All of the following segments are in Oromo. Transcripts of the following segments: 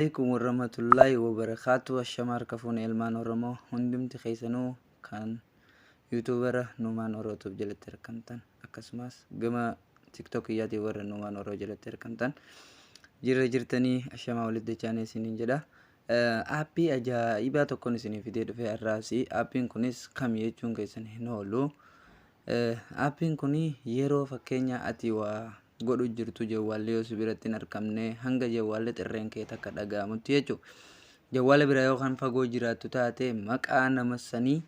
Alaikum warahmatullahi wabarakatuh. Ashama harka fuune ilmaan Oromoo hundumti keessanuu kan YouTubera Numaan Orootuuf jalatti argamtan, akkasumas gama TikTok iyyaatiin warra Numaan Oroo jalatti argamtan, jirra jirtanii? Ashamaa walitti dachaanii isiniin jedha. Aappii ajaa'ibaa tokkoon isinii fidee dhufee har'aasi. Aappiin kunis kami jechuun keessan hin oolu. Aappiin kun yeroo fakkeenya ati waa godhu jirtu, jawwaalli yoo si biratti hin argamne, hanga jawwaalli xirreen kee takka dhaga'amutti jechuudha. Jawwaala bira yookaan fagoo jiraattu taate, maqaa nama sanii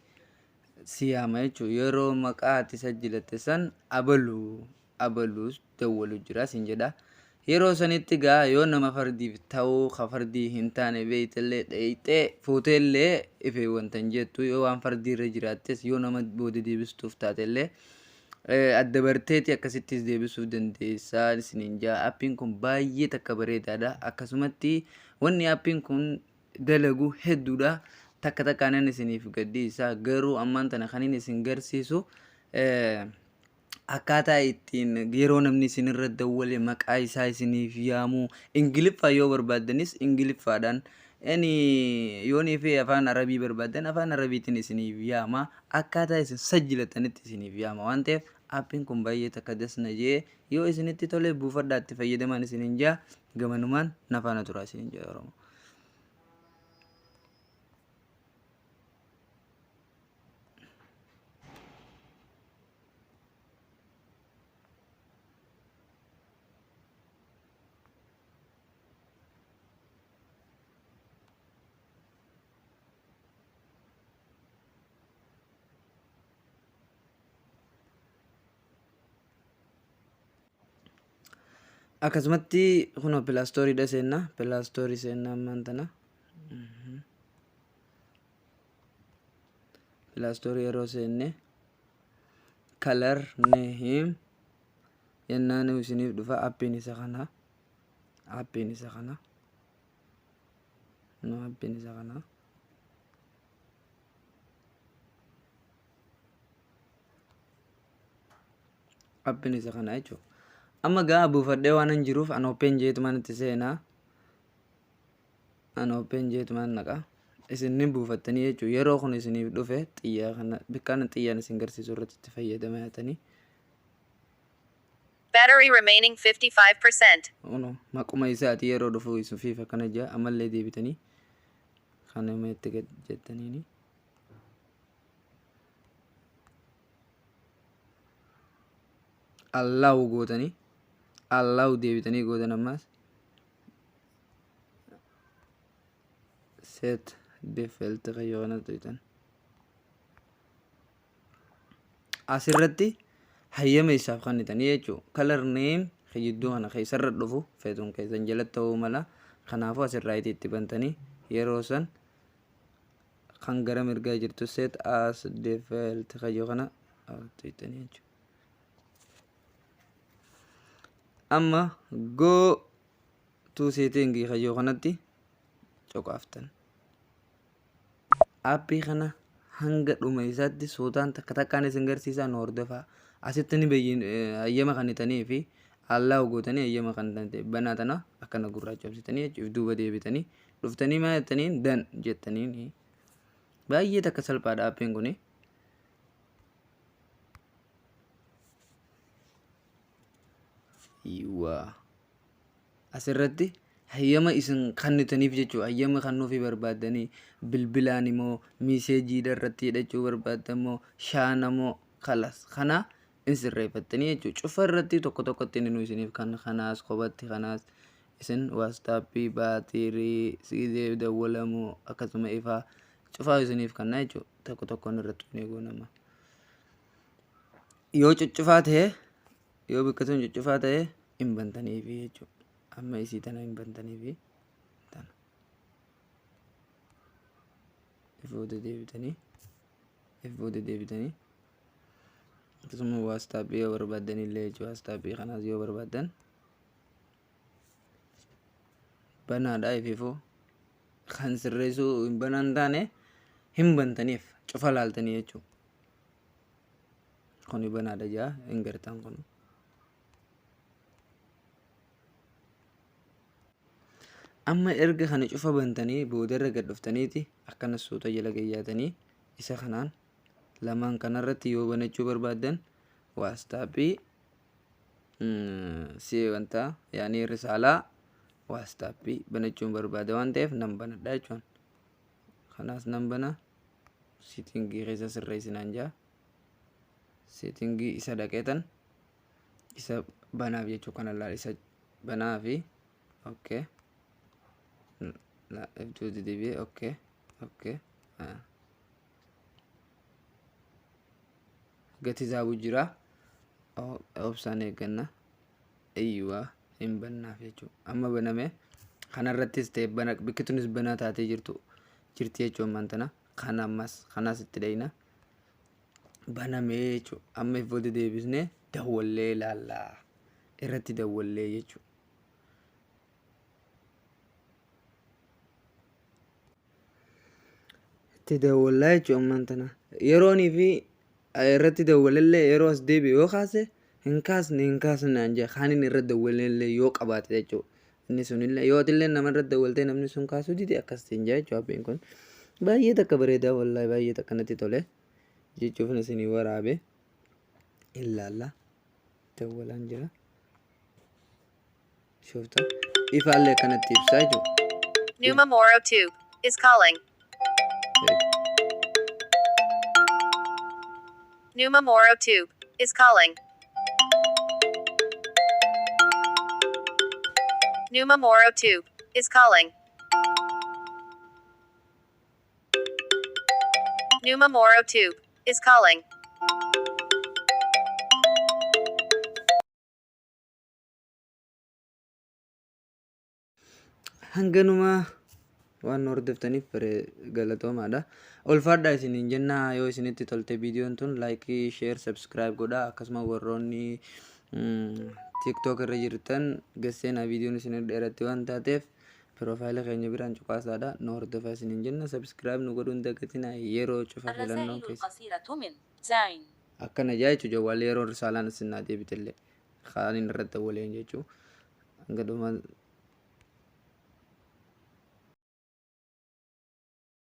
si yaama jechuudha. Yeroo maqaa ati sajjilatte san abalu abaluus dawwalu jira sin jedha. Yeroo sanitti gaa yoo nama fardiif ta'uu ka fardii hin taane beeytellee, dheeyxee fuuteellee ifee wanta hin jettu, yoo waan fardii irra jiraattes, yoo nama booda deebistuuf taatellee, adda barteeti akkasittis deebisuuf dandeessaa isiniin jaa. Aappiin kun baay'ee takka bareedaadha. Akkasumatti wanni aappiin kun dalagu hedduudha. Takka takkaanan isiniif gadhiisa, garuu ammaan tana kanin isin garsiisu akkaataa ittiin yeroo namni isinirra dawwale maqaa isaa isiniif yaamu. Ingiliffaa yoo barbaaddanis Ingiliffaadhaan, ani yoonii fi afaan Arabii barbaaddan afaan Arabiitiin isiniif yaama. Akkaataa isin sajjilattanitti isiniif yaama waan ta'eef, aappiin kun baay'ee takka dasna jee. Yoo isinitti tole buufadhaa itti fayyadamaan isiniin jaa. Gamanumaan nafaana turaa isiniin jaa, Oromoo. Akkasumatti kunoo Play Storeiidha seenna, Play Storeii seenna ammaan tana. Play Storeii yeroo seenne, caller name yennaan isiniif dhufa. Appiin isa kana, appiin isa kana, no, appiin isa kana. Appiin isa kana jechuudha. Amma gaa buufadhee waan hin jiruuf, an open jeetumaan itti seenaa. An open jeetumaan naqa. Isin ni buufattanii jechuudha. Yeroo kun isiniif dhufe, xiyyaa kana bikkaan xiyyaan isin garsiisu irratti itti fayyadamatanii. Battery remaining 55%. Uno maquma isaati yeroo dhufu isufiif akkana jaa. Ammallee deebitanii kana itti gad jettaniini. Allow gootanii, allow deebitanii gootan. Ammaas set default kayyoo kana tuqxan. Asirratti hayyama isaaf kennitanii jechuudha. Caller name jidduu kana keessarra dhufu feetuun keessan jalatti ta'uu mala. Kanaafuu asirraa itti bantanii, yeroo san kan gara mirgaa jirtu set as default kayyoo kana tuqxanii jechuudha. Amma go to setting kayyoo kanatti cuqaaftan. Aappii kana hanga dhuma isaatti suutaan takka takkaan isin garsiisaa, nu hordofaa. Asitti ni bayyin hayyama kennitanii fi allow gootanii, hayyama kan banaa tana akkana gurraachomsitanii jechuuf, duuba deebitanii dhuftanii maal jettanii, done jettanii. Baay'ee takka salphaadha aappiin kuni. Iwwaa. Asirratti hayyama isin kennitaniif jechuudha. Hayyama kennuufii barbaaddanii, bilbilaan immoo messageiidha irratti hidhachuu barbaaddan immoo shaana moo kalas kana in sirreeffattanii jechuudha. Cufa irratti tokko tokkotti inni nu isiniif kan kanaas kophatti, kanaas isin WhatsAppii, baatirii siizee dawwalamuu, akkasuma ifaa cufaa isiniif kanna jechuudha. Tokko tokkoon irratti ni goonama. Yoo cuccufaa ta'e, yoo bakka sun cuccufaa ta'e, hin bantaniifi jechuudha. Amma isii tana hin bantaniifi tana. If booda deebitanii, if booda deebitanii, akkasuma WhatsAppii yoo barbaaddan illee jechuudha. WhatsAppii kanaas yoo barbaaddan banaadha ififuu. Kan sirreessuu hin banaan taane hin bantaniif, cufa laaltanii jechuudha. Kuni banaadha jaa hin gartan kun. Amma erga kana cufa bantanii boodarra gad dhuftaniiti akkana suuta jala gayyaatanii isa kanaan lamaan kanarratti yoo banachuu barbaaddan WhatsAppii si wanta yaani risaalaa WhatsAppii banachuun barbaada waan ta'eef nan banadha jechuun. Kanaas nan bana, settingii keessa sirreessinaan jaa, settingii isa dhaqeetan isa banaaf jechuu kana laal, isa banaa fi okay iftuu deebi'ee okay gati zaabu jira, obsaan eegganna. Eeyyuwaa, hin bannaaf jechuudha. Amma baname. Kanarrattis ta'e bana, bikki tunis banaa taatee jirtu jirti jechuudha. Ammaan tana kana ammas kanaas itti dhayina, banamee jechuudha. Amma if booda deebisnee dawwallee ilaallaa, irratti dawwallee jechuudha. Itti dawwallaa jechuudha. Ammaan tana yeroonii fi irratti dawwalallee yeroo as deebi'e yoo kaase hin kaasne, hin kaasne naan jee, kaanin irra dawwalallee yoo qabaate jechuudha. Inni sunillee yoo atillee nama irra dawwaltee namni sun kaasuu dide akkas siin jaa jechuudha. Appiin kun baay'ee takka bareedaa, wallaahi baay'ee takka natti tole jechuuf isinii waraabe. Ilaalla, dawwalaan jira. Shufta ifaallee akkanatti ibsaa jechuudha. Numa Moro Tube is calling. Numa Moro Tube is calling. Numa Moro Tube is calling. Numa Moro Tube is calling. Hanganumaa waan nu hordoftaniif galatoomaadha. Ulfaadhaa isiniin jennaa. Yoo isinitti tolte viidiyoon tun like, share, subscribe godhaa. Akkasuma warroonni TikTok irra jirtan gasseenaa, viidiyoon isin dheeratti waan taateef profile keenya biraan cuqaasaadha. Nu hordofaa isiniin jenna. Subscribe nu godhuun dagatina yeroo cufa filannoon الرسائل keessa. القصيرة من زين. Akkana jaa jechuudha jawwaalli yeroo risaalaan isin naa deebitellee kaaniin irratti dawwaleen jechuu. Hanga dhuma